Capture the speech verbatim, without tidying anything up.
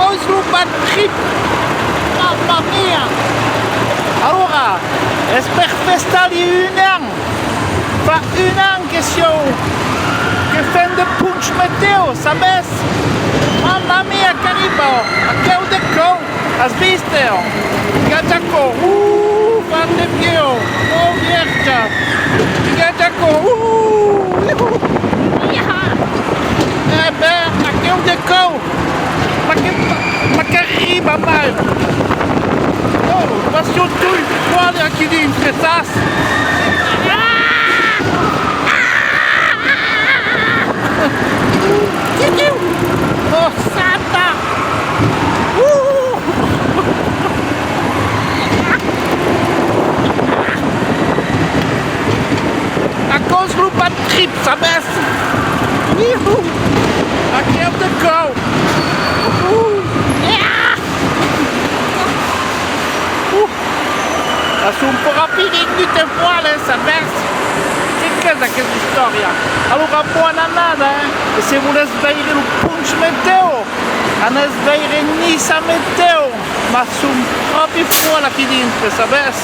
Aquò's lo bad trip! Mamma mia! Alora, es per festar li un an! Fa un an que siáu, que fèm de ponch metèo, sabes? Mamma mia, qu'arriba! Aqueu de còu! As vist, eh? Pigatge aquò! Uh, fan de pieu! Oh, vierge! Pigatge aquò! Uh! Iuhu! Eh ben, aqueu de còu! Ma que, ma qu'arriba mai! Oh, passion toi, qual aquí dintre, sas? Oh, santa! Uh! Aquò's lo bad trip, sabes? Iuhu! Aqueu de còu! Uh! Uh! A son pròpi vengut en poal, eh, sabes? Que qu'es aquesta istòria? Alora, bona annada, eh? E se volètz veire lo ponch metèo, anatz veire Niça Metèo, ma son pròpi poal aquí dintre, sabes?